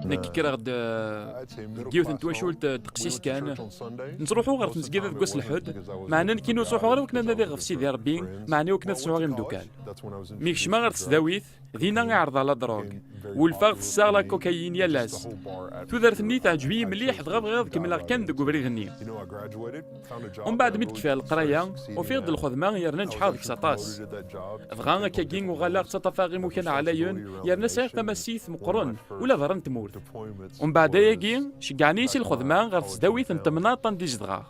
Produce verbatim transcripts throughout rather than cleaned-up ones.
Nekk kkreɣ-d, eh, deg yiwet n twacult, eh, ddeqs-is kan. Nettruḥu ɣer tmezgida deg wass n lḥedd, meɛna nekkini ur ttruḥuɣ ara wakken ad nadiɣ ɣef Sidi Ṛebbi, meɛna wakken ad sɛuɣ imeddukal. Mi kecmeɣ ɣer tesdawit, dinna i ɛerḍeɣ la drogue. Wulfeɣ tessaɣ la cocaïne yal ass. Tudert-nni teɛǧeb-iyi mliḥ, dɣa bɣiɣ ad kemmleɣ kan deg ubrid-nni. Umbeɛd mi d-kfiɣ leqraya, ufiɣ-d lxedma yerna neǧḥeɣ deg-s aṭas. Dɣa akkagi uɣaleɣ ttaṭṭafeɣ imukan ɛlayen, yerna sɛiɣ tamasit meqqren, ula d ara n tmurt. Umbeɛd ayagi, ceggɛen-iyi si lxedma ɣer tesdawit n temnaḍt anda i zedɣeɣ.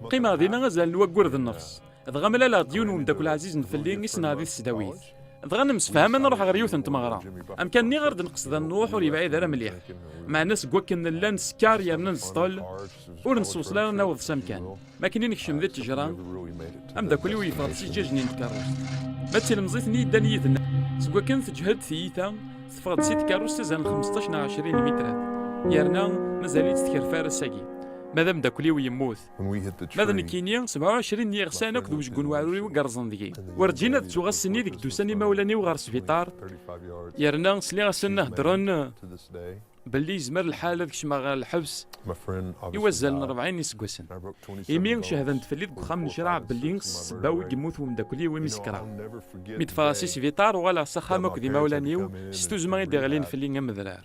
Qqimeɣ dinna azal n waggur d nnefs. Dɣa mlaleɣ-d yiwen wemdakel ɛzizen fell-i i ssneɣ di tesdawit. Dɣa nemsefham ad nruḥ ɣer yiwet n tmeɣra. Amkan-nni ɣer d-nqesd ad nruḥ ur yebɛid ara mliḥ. Meɛna seg wakken nella neskeṛ yerna nzeṭṭel, ur nessewṣel ara naweḍ s amkan. Mi akken i nekcem di ttejra, amdakel-iw yeffeɣ-d si ǧǧaǧ-nni n tkeṛṛust. Ma d tilemẓit-nni yeddan yid-neɣ. Seg wakken teǧhed tiyita, teffeɣ-d si tkeṛṛust azal n xmesṭac neɣ ɛecrin n lmitrat. Yerna mazal-itt tkerfa ar ass-agi. Ma d amdakel-iw yemmut. Ma d nekkini, sebɛa u ɛecrin n yiɣsan akked wejgu n weɛrur-iw i yerẓen deg-i. Werǧin ad ttuɣ ass-nni deg d-usan imawlan-iw ɣer sbiṭar, yerna sliɣ-asen heddren belli yezmer lḥal ad kecmeɣ ɣer lḥebs i wazal n rebɛin n yiseggasen. Imi cehden-d fell-i deg uxxam n ccreɛ belli s ssebba-w i yemmut wemdakel-iw imi sekreɣ. Mi d-ffɣeɣ si sbiṭar, uɣaleɣ s axxam akked imawlan-iw s tuzzma i d-iɣlin fell-i am udrar.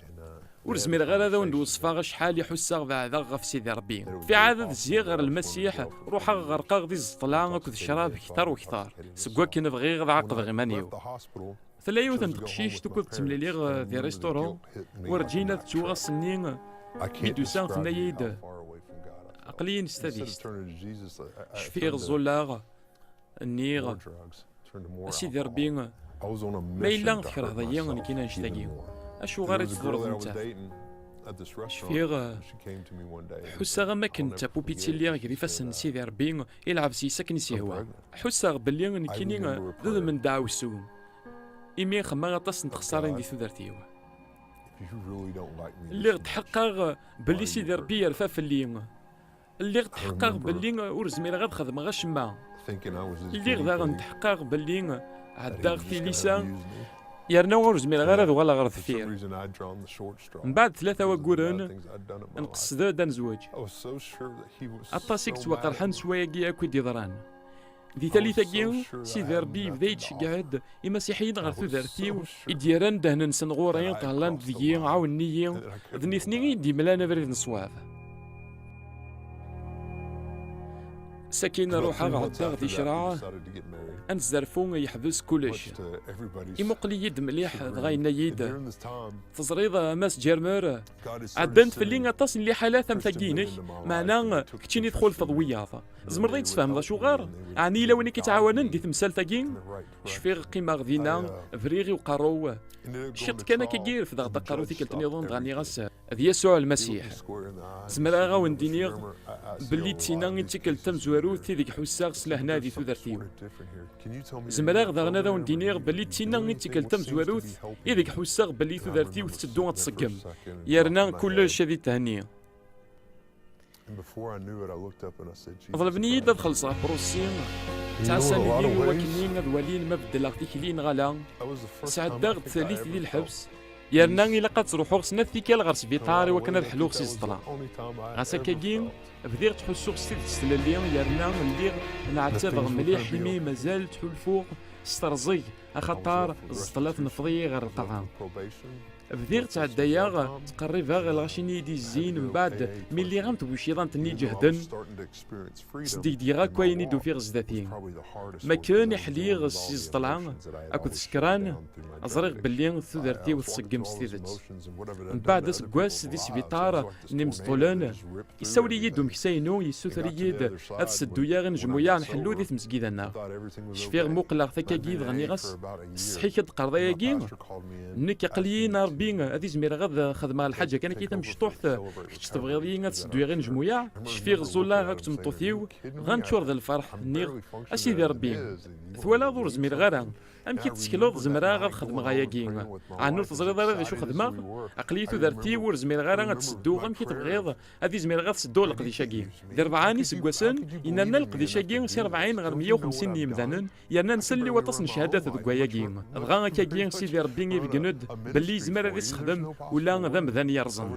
Ur zmireɣ ara ad awen-d-weṣfeɣ acḥal i ḥusseɣ beɛdeɣ ɣef Sidi Ṛebbi. Fi ɛad ad zziɣ ɣer Lmasiḥ, ruḥeɣ ɣerqeɣ di ẓẓetla akked ccrab kter u kter, seg wakken bɣiɣ ad ɛaqbeɣ iman-iw. Tella yiwet n teqcict ukud ttemliliɣ, eh, di restaurant, werǧin ad ttuɣ ass-nni mi d-usa tenna-yi-d, "Aql-iyi s tadist." Cfiɣ ẓẓulleɣ, nniɣ, "A Sidi Ṛebbi, ma yella tkerheḍ-iyi nekkini annect-agi, acuɣer i d-tḍurreḍ nettat?" Cfiɣ, ḥusseɣ am akken d tapupit i lliɣ gar ifassen n Sidi Ṛebbi, ilɛeb s-yes akken i s-yehwa. Ḥusseɣ belli nekkini d udem n ddeɛwessu, imi xemmeɣ aṭas n txeṣṣarin di tudert-iw. Lliɣ tḥeqqeɣ belli Sidi Ṛebbi yerfa fell-i. Lliɣ tḥeqqeɣ belli ur zmireɣ ad xedmeɣ acemma. Lliɣ daɣen tḥeqqeɣ belli ɛeddaɣ tilisa, yerna ur zmireɣ ara ad uɣaleɣ ɣer deffir. Mbeɛd tlata wagguren, nqesd-d ad nezweǧ. Aṭas i yettwaqerḥen s wayagi akk i d-yeḍran. Di tallit-agi, Sidi Ṛebbi yebda yettceggeɛ-d imasiḥiyen ɣer tudert-iw, i d-yerran ddehn-nsen ɣur-i, ṭhellan-d deg-i, ɛawnen-iyi, d nitni i yi-d-yemlan abrid n ṣṣwab. Sakin ruḥeɣ ɛeddaɣ di ccreɛ, anezzarfu yeḥbes kullec. Imuqel-iyi-d mliḥ, dɣa yenna-yi-d, "Teẓriḍ, a Mass Germer, ɛeddant fell-i aṭas n liḥalat am tagi-inek, meɛna keččini txulfeḍ wiyaḍ. Tzemreḍ ad yi-d-tesfehmeḍ acuɣer? Ɛni yella win i k-ittɛawanen di temsalt-agi?" Cfiɣ qqimeɣ dinna, briɣ i uqerru-w. Ciṭ kan akkagi refdeɣ-d aqerru tikkelt nniḍen, dɣa nniɣ-as, "D Yasuɛ Lmasiḥ. Zemreɣ ad awen-d-iniɣ belli d tinna i d tikkelt tamezwarut ideg ḥusseɣ s lehna di tudert-iw. Zemreɣ daɣen ad awen-d-iniɣ belli d tinna i d tikkelt tamezwarut ideg ḥusseɣ belli tudert-iw tetteddu ad tṣeggem, yerna kullec ad ithenni." Ḍelben-iyi-d ad xellṣeɣ apṛusi. Ttɛassan-iyi wakken ad walin ma beddleɣ tikli neɣ ala. Sɛeddaɣ-d tallit di lḥebs, yerna ilaq ad ttruḥuɣ snat tikkal ɣer sbiṭar i wakken ad ḥluɣ si ẓeṭla. Ɣas akkagi, bdiɣ ttḥussuɣ s tidet tlelli, yerna lliɣ nɛettabeɣ mliḥ imi mazal ttḥulfuɣ s terẓeg, axaṭer ẓeṭla tneffeḍ-iyi ɣer lqaɛa. Bdiɣ ttɛeddayeɣ, ttqerribeɣ i lɣaci-nni i d-izzin, mbeɛd mi lliɣ am tbuciḍant-nni iǧehden, sdegdgeɣ akk ayen i d-ufiɣ zdat-i. Makken i ḥliɣ s iẓeṭla akked sekran, ẓriɣ belli tudert-iw tṣeggem s tidet. Mbeɛd aseggas di sbiṭar n imezṭulen, issawel-iyi-d umeksa-inu, yessuter-iyi-d ad ssedduyeɣ inejmuyaɛ n ḥellu di tmezgida-nneɣ. Cfiɣ muqleɣ-t akkagi dɣa nniɣ-as, "Ṣṣeḥ-ik ad d-teqqareḍ ayagi? Nekk aql-iyi, a Ṛebbi, ad izmireɣ ad xedmeɣ lḥaǧa kan akka tamecṭuḥt, kečč tebɣiḍ-iyi ad ssedduyeɣ inejmuyaɛ?" Cfiɣ ẓẓulleɣ akked tmeṭṭut-iw, dɣa neččur d lferḥ, nniɣ, "A Sidi Ṛebbi, twalaḍ ur zmireɣ ara. Amek i d-tsekleḍ zemreɣ ad xedmeɣ ayagi? Ɛni ur teẓriḍ ara d acu xedmeɣ? Aql-iyi tudert-iw ur zmireɣ ara ad d-sedduɣ amek i tebɣiḍ ad izmireɣ ad sedduɣ leqdic-agi. Di rebɛa n iseggasen, i nerna leqdic-agi si rebɛin ɣer meyya u xemsin n yimdanen, yerna nsell i waṭas n cchadat deg wayagi. Dɣa akkagi, Sidi Rebbi ibeggen-d belli yezmer ad issexdem ula d amdan yerẓen.